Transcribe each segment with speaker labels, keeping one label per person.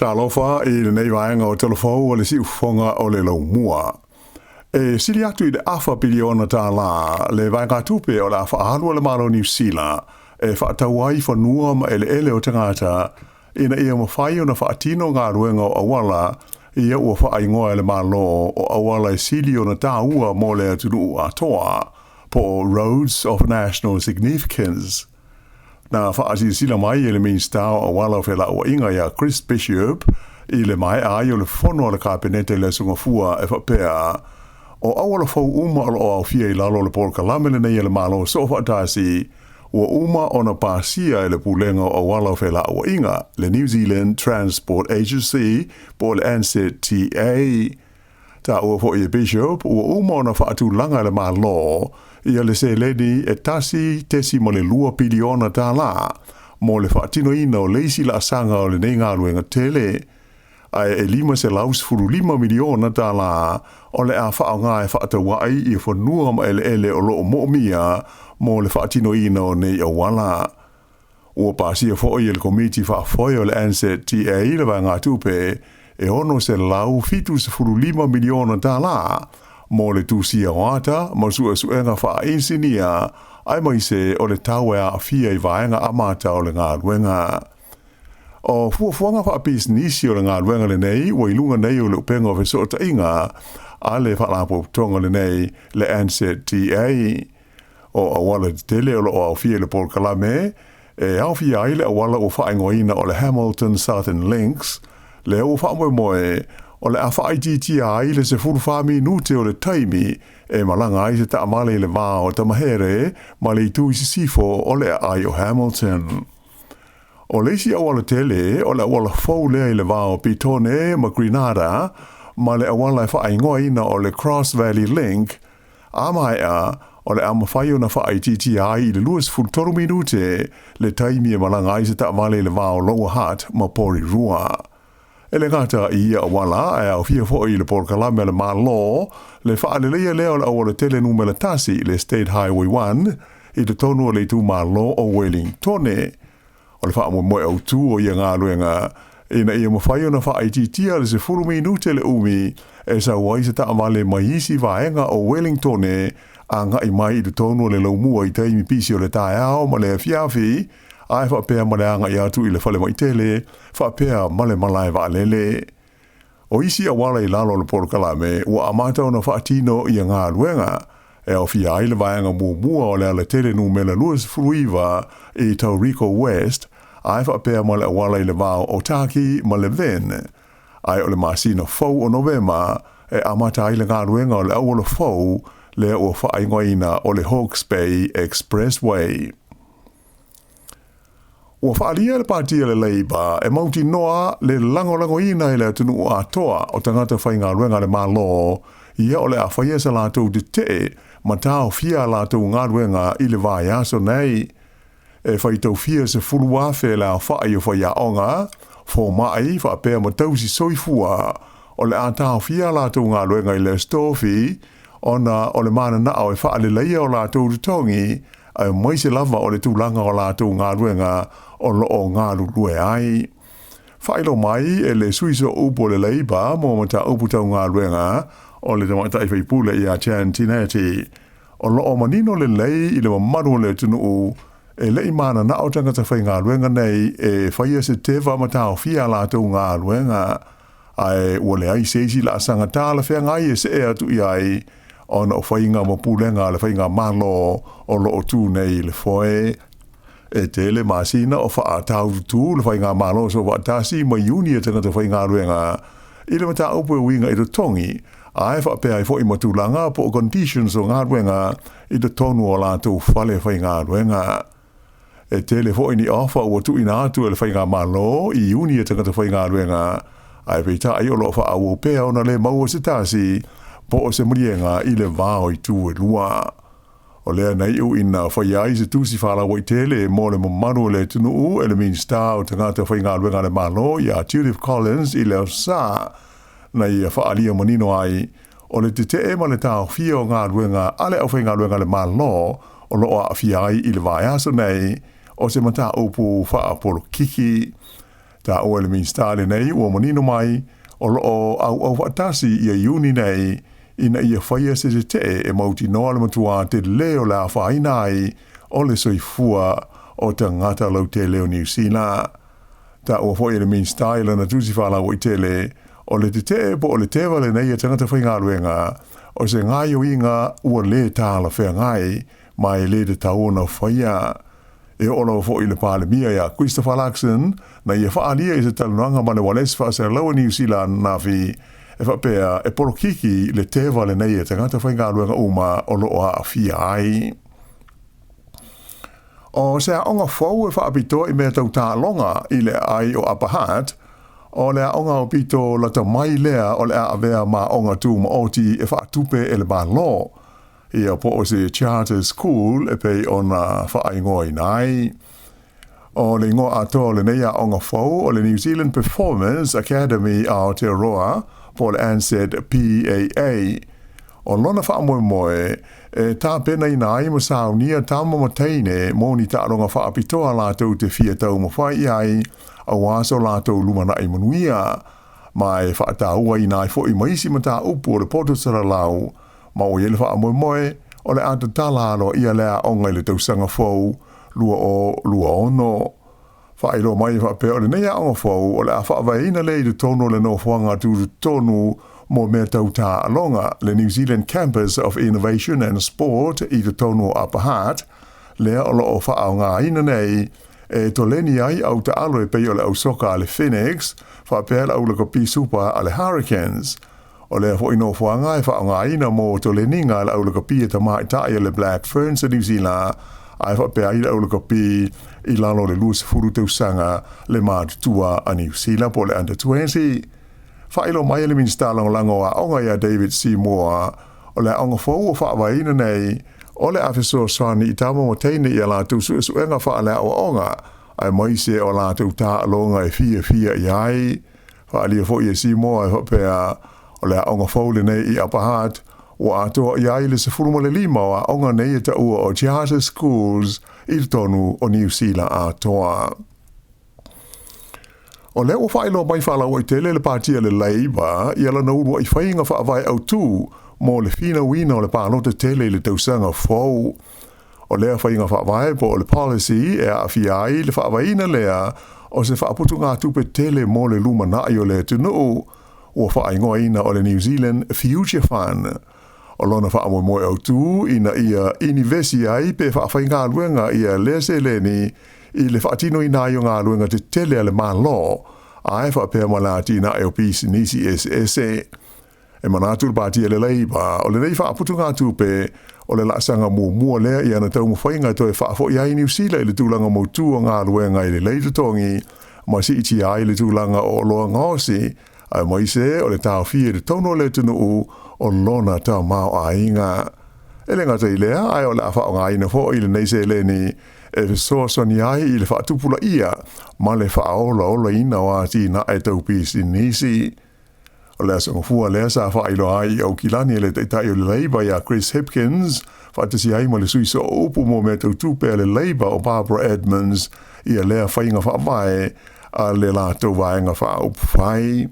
Speaker 1: Talofa i lenei vaega o Talafou o le Siufofoga o le Laumua. E sili atu i le afa piliona tālā le vaegatupe o le a faaalu a le Malo o Niu Sila e faatau ai fanua ma eleele o tagata ina ia mafai ona faatino galuega o auala ia ua faaigoa e le Malo o auala e sili ona taua mo le atunuu atoa, po o Roads of National Significance. Na faasilasila mai e le Minisita o Auala o Felauaiga ia Chris Bishop i le maea ai o le fono a le Kapeneta i le Aso Gafua e faapea, o auala fou uma o lo o aofia i lalo o le polokalame lenei a le Malo Soofaatasi ua uma ona pasia e le Pulega o Auala o Felauaiga, le New Zealand Transport Agency po o le NZTA. Taua foi e Bishop ua uma ona faatulaga e le Malo ia le seleni e 1.2 piliona tālā mo le faatinoina o le isi laasaga o lenei galuega tele, ae e 515 miliona tālā o le a faaaoga e faatau ai ia fanua ma eleele o lo o moomia mo le faatinoina o nei auala. Ua pasia foi e le Komiti Faafoe o le NZTA le vaegatupe e $675 miliona tālā mo le tusia o ata ma suesuega faainisinia aemaise o le tau e aafia i vaega amata o le galuega. O fuafuaga faapisinisi o le galuega lenei ua i luga nei o le upega o fesootaiga a le faalapotopotoga lenei le NZTA. O auala tetele o lo o aofia i le polokalame e aofia ai le auala ua faaigoaina o le Hamilton Southern Links, lea ua faamoemoe o le a faaitiitia ai le 14 minute o le taimi e malaga ai se taavale i le va o Tamahere ma le itu i sisifo o le aai o Hamilton. O le isi auala tele, o le auala fou lea i le va o Petone ma Grenada ma le auala e faaigoaina o le Cross Valley Link, A maea, o le a mafai ona faaitiitia ai i le 23 minute le taimi e malaga ai se taavale i le va o Lower Hutt ma Porirua. E le gata i ia auala, ae aofia foi i le polokalame a le Malo le faaleleia lea o le aualatele numera tasi, le State Highway 1, i totonu o le itumalo o Wellingtone. O le faamoemoe autu o ia galuega, ina ia mafai ona faaitiitia le 10 minute le umi e sau ai se taavale mai isi vaega o Wellingtone agai mai i totonu o le laumua i taimi pisi o le taeao ma le afiafi, ae faapea ma le agai atu i le falemai tele faapea ma le malae vaalele. O isi auala i lalo o le polokalame ua amata ona faatino ia galuega, e aofia ai le vaega muamua o le alatele numera 29 i Tauriko West, ae faapea ma le auala i le va o Otaki ma Levin. Ae o le masina fou o Novema e amata ai le galuega o le auala fou lea ua faaigoaina o le Hawke's Bay Expressway. Ua faaalia e le Pati a le Labour e mautinoa le lagolagoina e le atunuu atoa o tagata faigaluega a le Malo ia o le a faia sa latou tetee ma taofia a latou galuega i le vaiaso nei. E faitaufia 10,000 le aofai o faiaoga, fomai faapea ma tausi soifua o le a taofia a latou galuega i le Aso Tofi ona o le mananao e faaleleia o latou totogi aemaise lava o le tulaga o latou galuega o lo o galulue ai. Faailoa mai e le sui sooupu o le Labour mo mataupu tau galuega o le tamaitai faipule ia Jan Tinetti, o lo o manino lelei i le mamalu o le atunuu e le i mananao tagata faigaluega nei e faia se teva ma taofia a latou galuega, ae ua leai se isi laasaga talafeagai e see atu i ai ona o faiga ma pulega a le faigamalo o lo o tu nei i le foe. E tele masina o faataututu le faigamalo soofaatasi ma iuni a tagata faigaluega i le mataupu e uiga i totogi, ae faapea ai foi ma tulaga po o conditions o galuega i totonu o latou fale faigaluega. E tele foi ni ofa ua tuuina atu e le Faigamalo i iuni a tagata faigaluega, ae peitai o lo o faaauau pea ona le maua se tasi po o se maliega i le va o itu e lua. O lea na iu ina faia ai se tusi faalauaitele mo le mamalu o le atunuu e le Minisita o Tagata Faigaluega a le Malo ia Judith Collins i le Aso Sa, na ia faaalia manino ai o le tetee ma le taofia o galuega a le aufaigaluega a le Malo o lo o aafia ai i le vaiaso nei o se mataupu faapolokiki. Taua e le Minisita lenei ua manino mai o lo o auau faatasi ia Iuni nei ina ia faia se tetee e mautinoa le matua telē o le afaina ai o le soifua o tagata lautele o Niu Sila. Taua foi e le Minisita i lana tusi faalauaitele, o le tetee po o le teva lenei a tagata faigaluega o se gaoioiga ua lē talafeagai ma e lē tatau ona faia. E oo lava foi i le Palemia ia Christopher Luxon na ia faaalia i se talanoaga ma le ualesi faasalalau a Niu Sila ananafi e faapea e polokiki le teva lenei a tagata faigaluega uma o lo o aafia ai. O se aoga fou e faapitoa i mea tau taaloga i le aai o Upper Hutt, o le aoga aupito lata mai lea o le a avea ma aoga tumaoti e faatupe e le Malo, ia po o se charter school e pei ona faaigoaina ai. O le igoa atoa o lenei aoga fou o le New Zealand Performance Academy Aotearoa po o le NZ PAA. O lona faamoemoe e tapenaina ai ma saunia tama ma teine mo ni taaloga faapitoa latou te fia taumafai i ai aua so latou lumanai manuia, ma e faatauaina ai foi ma isi mataupu o le poto salalau, ma ua i ai le faamoemoe o le a tatala aloaia le aoga i le tausaga fou 2026. Faailoa mai e faapea o lenei aoga fou o le a faavaeina lea i totonu o le nofoaga tutotonu mo mea tau taaloga, le New Zealand Campus of Innovation and Sport i totonu o Upper Hutt, lea o lo o faaaogaina nei e toleni ai au taalo e pei o le au soka a le Phoenix faapea le au lakapi supa a le Hurricanes. O lea foi nofoaga e faaaogaina mo toleniga a le au lakapi a tamaitai a le Black Ferns a Niu Sila, ae faapea ai le au lakapi i lalo o le 20 tausaga le matutua a Niu Sila po o le Under 20. Faailoa mai e le Minisita Lagolago o Aoga ia David Seymour, o le aoga fou ua faavaeina nei, o le a fesoasoani i tama ma teine i a latou suesuega faaleaoaoga, aemaise o a latou taaloga e fiafia i ai. Faaalia foi e Seymour e faapea, o le aoga fou lenei i Upper Hutt, ua atoa i ai le 15 o aoga nei e taua o Charter Schools i totonu o Niu Sila atoa. O lea ua faailoa mai faalauaitele le Pati a le Labour i lana uluai faiga faavae autu mo le finauina o le palota tele i le tausaga fou. O lea faiga faavae po o le policy e aafia ai le faavaeina lea o se faaputugatupe tele mo le lumanai o le atunuu, ua faaigoaina o le New Zealand Future Fund. O lona faamoemoe autu ina ia inivesi ai pe faafaigaluega ia lea seleni i le faatinoina ai o galuega tetele a le Malo, ae faapea ma le atinae o pisinisi eseese. E manatu le Pati a le Labour, o lenei faaputugatupe o le laasaga muamua lea i ana taumafaiga e toe faafoi ai Niu Sila i le tulaga mautu o galuega e lelei totogi ma siitia ai le tulaga o oloa gaosi, aemaise o le taofia i totonu o le atunuu o lona tamaoaiga. E le gata i lea, ae o le a faaaogaina foi lenei seleni e fesoasoani ai i le faatupulaia ma le faaolaolaina o atinae tau pisinisi. O le aso Gafua lea sa faailoa ai i Aukilani e le Taitai o le Labour ia Chris Hipkins, faatasi ai ma le sui sooupu mo mea tau tupe a le Labour o Barbara Edmonds ia lea faiga faavae a le latou vaega faaupufai.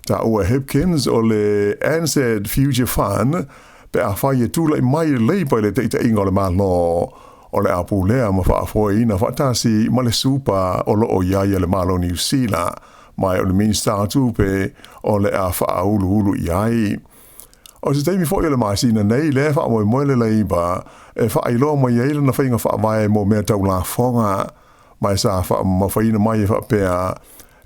Speaker 1: Taua e Hipkins o le NZ Future Fund pe afai e tulai mai le Labour i le taitaiga o le Malo, o le a pulea ma faafoeina faatasi ma le supa o lo o i ai a le Malo o Niu Sila, ma o le Minisita o Tupe o le a faauluulu i ai. O se taimi foi o le masina nei lea e faamoemoe le Labour e faailoa mai ai lana faiga faavae mo mea tau lafoga, ma e sa faamamafaina mai e faapea,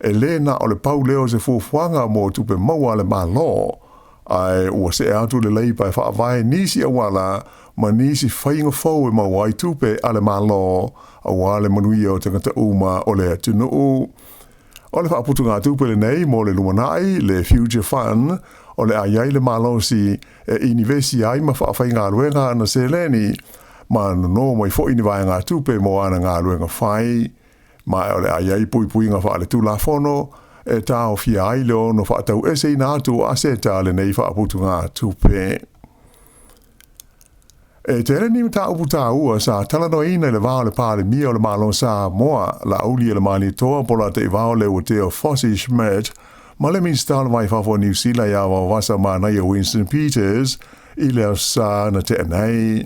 Speaker 1: e lē na o le pau lea o se fuafuaga mo tupe maua a le Malo, ae ua see atu le Labour e faavae nisi auala ma nisi faiga fou e maua ai tupe a le Malo aua le manuia o tagata uma o le atunuu. O le faaputugatupe lenei mo le lumanai, le Future Fund, o le a i ai le malosi e inivesi ai ma faafaigaluega ana seleni, ma nono mai foi ni vaegatupe mo ana galuega fai. Ma o le a i ai puipuiga faaletulafono e taofia ai le ono faataueseina atu o aseta a lenei faaputugatupe. E tele ni mataupu taua sa talanoaina i le va o le Palemia o le Malo o Samoa, Laaulialemalietoa Polataivao Leuatea Fosi Schmidt, ma le Minisita o le Va i Fafo o Niu Sila ia Vaovasa Manaia Winston Peters i le Aso Sa na tea nei.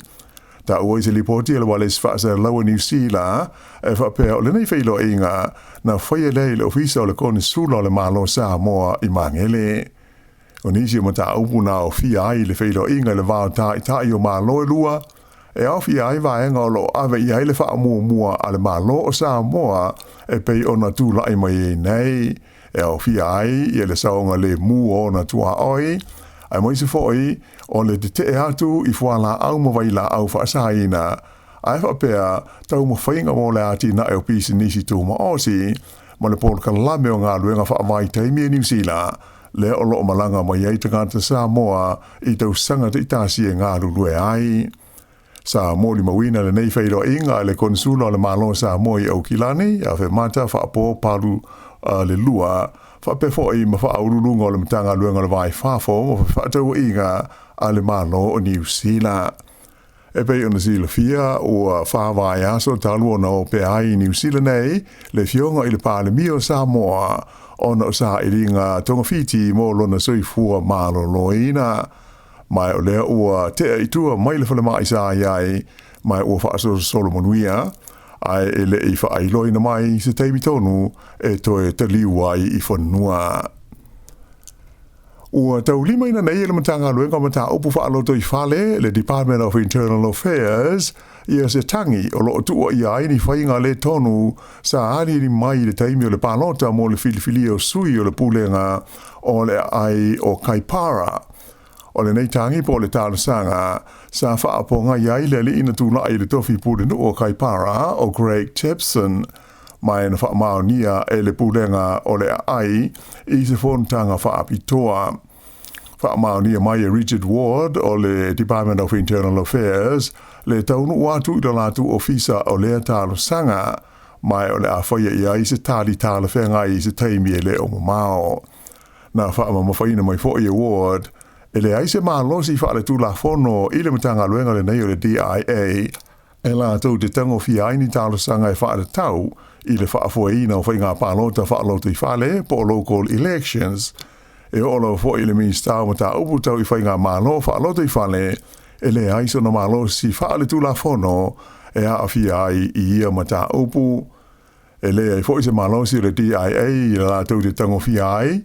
Speaker 1: Taua i se lipoti a le Ualesi Faasalalau a Niu Sila e faapea o lenei feiloaiga na faia lea i le Ofisa o le Konesula o le Malo o Samoa i Magele. O nisi o mataupu na aofia ai le feiloaiga i le va o Taitai o Malo e lua, e aofia ai vaega o lo o ave i ai le faamuamua a le Malo o Samoa e pei ona tulai mai ai nei, e aofia ai ia le saogalemu o ona tuaoi, aemaise foi o le tetee atu i fualaau ma vailaau faasaina, ae faapea taumafaiga mo le atinae o pisinisi tumaoti ma le polokalame o galuega faavaitaimi a Niu Sila, lea o lo o malaga mai ai tagata Samoa i tausaga taitasi e galulue ai. Sa molimauina lenei feiloaiga e le Konesula o le Malo o Samoa i Aukilani, ia Femata Faapo Palu le Lua, faapea foi ma faauluuluga o le Matagaluega o le Va i Fafo ma Fefaatauaiga a le Malo o Niu Sila. E pei ona silafia, ua 4 vaiaso talu ona opea ai i Niu Sila nei le Afioga i le Palemia o Samoa ona o sailiga togafiti mo lona soifua maloloina. Ma o lea ua tea i tua mai le falemai sa i ai, ma ua faasolosolo manuia, ae e le i faailoaina mai se taimi tonu e toe taliu ai i fanua. Ua taulimaina nei e le Matagaluega o Mataupu Faalotoifale, le Department of Internal Affairs, ia se tagi o lo o tuuaia ai ni faiga le tonu sa aliali mai i le taimi o le palota mo le filifilia o sui o le pulega o le aai o Kaipara. O lenei tagi po o le talosaga sa faapogai ai le alii na tulai i le tofi pulenuu o Kaipara o Greg Jepson, ma na faamaonia e le pulega o le aai i se fonotaga faapitoa. Faamaonia mai e Richard Ward o le Department of Internal Affairs le taunuu atu i lo latou ofisa o lea talosaga, ma o le a faia i ai se tali talafeagai i se taimi e le o mamao. Na faamamafaina mai foi e Ward, e leai se malosi faaletulafono i le Matagaluega lenei o le DIA e latou te tagofia ai ni talosaga e faatatau i le faafoeina o faiga palota faalotoifale po o local elections. E oo lava foi i le Minisita o Mataupu Tau i Faigamalo Faalotoifale, e leai sona malosi faaletulafono e aafia ai i ia mataupu. E leai foi se malosi o le DIA i le latou te tagofia ai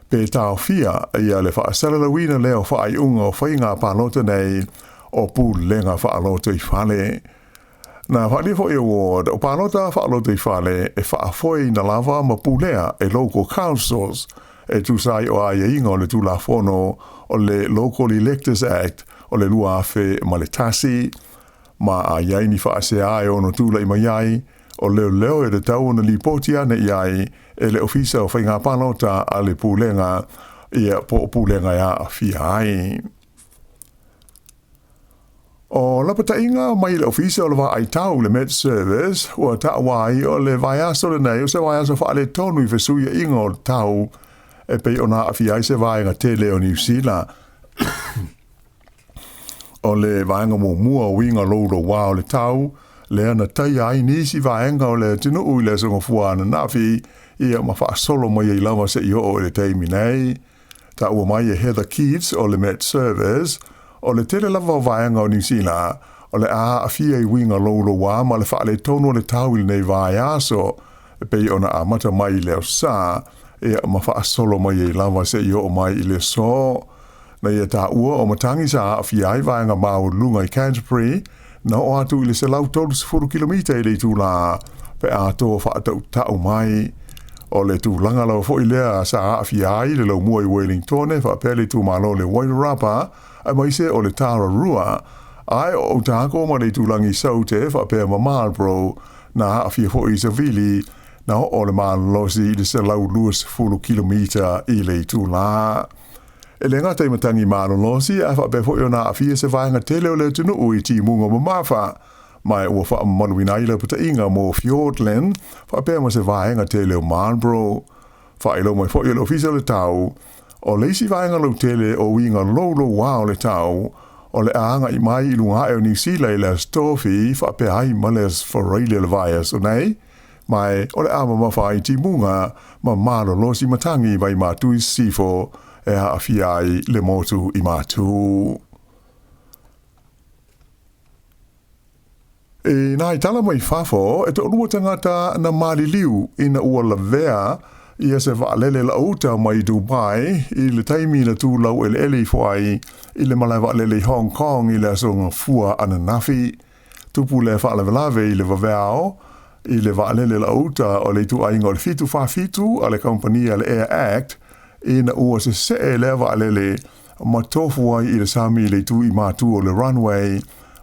Speaker 1: pe taofia ia le faasalalauina lea o faaiuga o faiga palota nei o pulega faalotoifale. Na faaalia foi e Ward, o palota faalotoifale e faafoeina lava ma pulea e local councils e tusa ai o aiaiga o le Tulafono o le Local Electors Act o le 2001, ma a i ai ni faasea e ono tulai mai ai, o leoleo e tatau ona lipoti ane i ai e le Ofisa o Faiga Palota a le Pulega ia po o pulega e aafia ai. O lapataiga mai le Ofisa o le Vaai Tau, le Met Service, ua taua ai o le vaiaso lenei o se vaiaso faaletonu i fesuiaiga o le tau e pei ona aafia ai se vaega tele o Niu Sila. O le vaega muamua o uiga loulouā o le tau, lea na taia ai nisi vaega o le atunuu i le Aso Gafua ananafi, ia ma faasolo mai ai lava seia oo i le taimi nei. Taua mai e Heather Keats o le Met Service, o le tele lava o vaega o Niu Sila o le a aafia i uiga loulouā ma le faaletonu o le tau i lenei vaiaso, e pei ona amata mai i le Aso Sa, ia ma faasolo mai ai lava seia oo mai i le aso. Na ia taua o matagi sa aafia ai vaega maualuluga i Canterbury, na oo atu i le 130 kilomita i le itulā pe a toa faatautau mai. O le tulaga lava foi lea sa aafia ai le laumua i Wellingtone faapea le itumalo o le Wairarapa aemaise o le Tararua, ae o Otago ma le itulagi Saute faapea ma Marlborough na aafia foi i se vili na oo le malosi i le 120 kilomita i le itulā. E le gata i matagi malolosi, ae faapea foi ona aafia se vaega tele o le atunuu i timuga mamafa, ma ua faamamaluina ai lapataiga mo Fiordland faapea ma se vaega tele o Marlborough. Faailoa mai foi e le Ofisa o le Tau, o le isi vaega lautele o uiga loulouā o le tau, O le a agaʻi mai i luga aʻe o Niu Sila i le Aso Tofi faapea ai ma le Aso Faraile o le vaiaso nei, ma o le a mamafa ai timuga ma malolosi matagi mai Matu i Sisifo e aafia ai le motu i Matu. I nā tala mai fafo, e toʻalua tagata na maliliu ina ua lavea ia se vaalele lauta mai Dubai i le taimi na tulau eleele ifo ai i le malae vaalele i Hong Kong i le aso Gafua ananafi. Tupu le faalavelave i le vaveao i le vaalele lauta o le ituaiga o le 747 a le kamupani a le Air Act ina ua sesee lea vaalele ma tofu ai i le sami i le itu i matu o le runway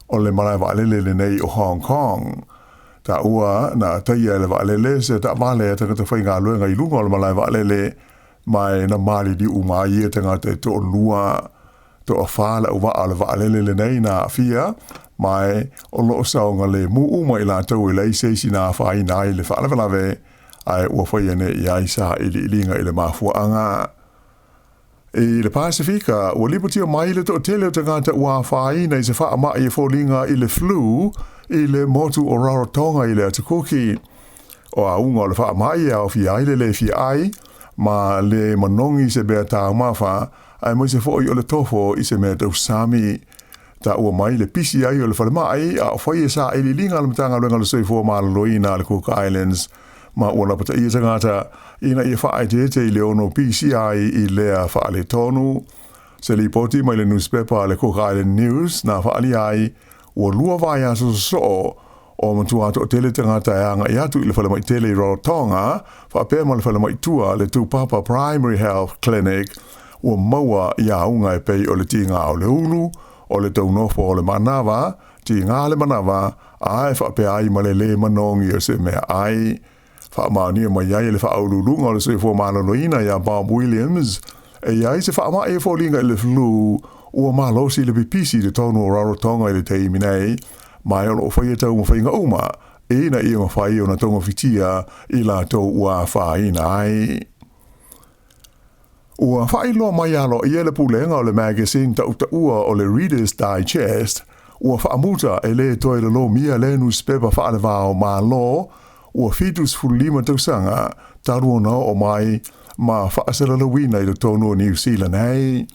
Speaker 1: o le malae vaalele lenei o Hong Kong. Taua na taia e le vaalele se taavale a tagata faigaluega i luga o le malae vaalele ma na maliliu uma ai ia tagata e toalua. Toafa le auvaa o le vaalele lenei na aafia, ma o lo o saogalemu uma i latou e leai se isi na afaina ai i le faalavelave, ae ua faia nei i ai sailiiliga i le mafuaaga. I le Pasefika, ua lipotia mai le toatele o tagata ua afaina i se faamai e foliga i le flu i le motu o Rarotonga i le Atu Kuki. O auga o le faamai e aofia ai le le fia ai ma le manogi i se mea taumafa, aemaise foi o le tofo i se mea tausami. Taua mai le pisi ai o le falemai a o faia sailiiliga a le Matagaluega o le Soifua Maloloina a le Cook Islands ma ua lapataia tagata ina ia faaeteete i le ono pisi ai i lea faaletonu. Se lipoti mai le nusipepa a le Cook Island News na faaalia ai ua lua vaiaso sosoo o matua toatele tagata e agaʻi atu i le falemai tele i Rarotonga faapea ma le falemai tua le Tupapa Primary Health Clinic ua maua i auga e pei o le tiga o le ulu, o le taunofo o le manava, tiga le manava, a e faapea ai ma le lē manogi o se mea ai. Faamaonia mai ai e le Faauluuluga o le Soifua Maloloina ia Bob Williams, e i ai se faamai e foliga i le flu ua malosi le pipisi i totonu o Rarotonga i le taimi nei, ma o lo o faia taumafaiga uma ina ia mafai ona togafitia i latou ua afaina ai. Ua faailoa mai aloaia le pulega o le magazine tautaua o le Reader's Digest ua faamuta e lē toe lolomia lea nusipepa faalevao Malo ua 75 tausaga talu ona oo mai ma faasalalauina i totonu o Niu Sila nei.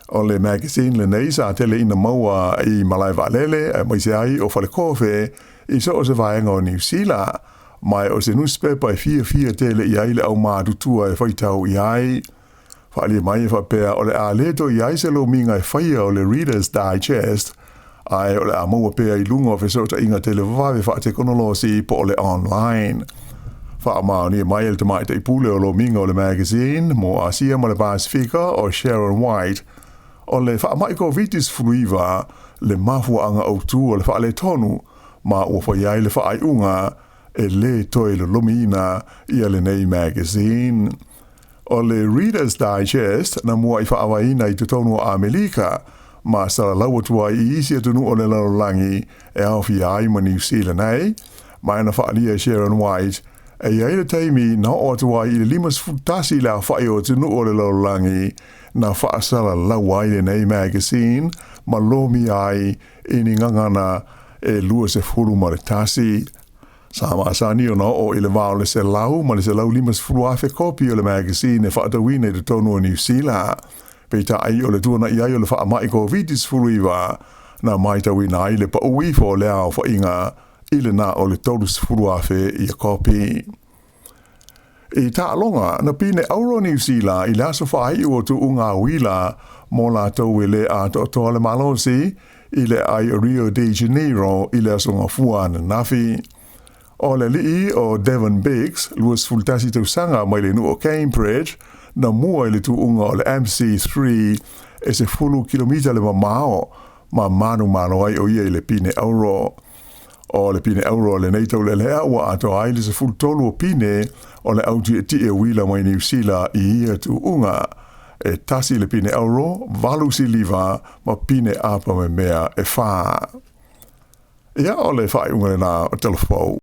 Speaker 1: O le magazine lenei sa tele ina maua i malae vaalele aemaise ai o falekofe i so o se vaega o Niu Sila, ma o se nusipepa e fiafia tele i ai le aumatutua e faitau i ai. Faaalia mai e faapea o le a le toe i ai se lomiga e faia o le Reader's Digest, ae o le a maua pea i luga o fesootaiga televavave faatekonolosi po o le online. Faamaonia mai e le tamaitai pule o lomiga o le magazine mo Asia ma le Pasefika o Sharon White, o le faamai Koviti-19 le mafuaaga autu o le faaletonu ma ua fai ai le faaiuga e lē toe lolomiina ia lenei magazine. O le Reader's Digest na muai faavaeina i totonu o Amelika ma salalau atu ai i isi atunuu o le lalolagi e aofia ai ma Niu Sila nei, ma na faaalia e Sharon White e i ai le taimi na oo atu ai i le 51 le aofai o atunuu o le lalolagi na faasalalau ai lenei magazine ma lomia ai i ni gagana e 21. Sa masani ona oo i le va o le 100 ma le 150,000 kopi o le magazine e faatauina i totonu o Niu Sila. Peitai o le tuanaʻi ai o le faamai Koviti-19 na matauina ai le pau ifo o le aofaiga i le na o le 30,000 ia kopi. I taaloga, na pine auro Niu Sila i le aso faaiu o tuuga uila mo latou e lē atoatoa le malosi i le aai o Rio de Janeiro i le aso Gafua ananafi. O le alii o Devon Biggs, 21 tausaga mai le nuu o Cambridge, na mua i le tuuga o le MC3 e 10 kilomita le mamao ma manumalo ai o ia i le pine auro. O le pine auro lenei taulealea ua atoa ai le 13 o pine o le autietie uila mai Niu Sila i ia tuuga. E 1 le pine auro, 8 siliva ma pine apa memea e 4. Ia o le faaiuga lena o Tala Fou.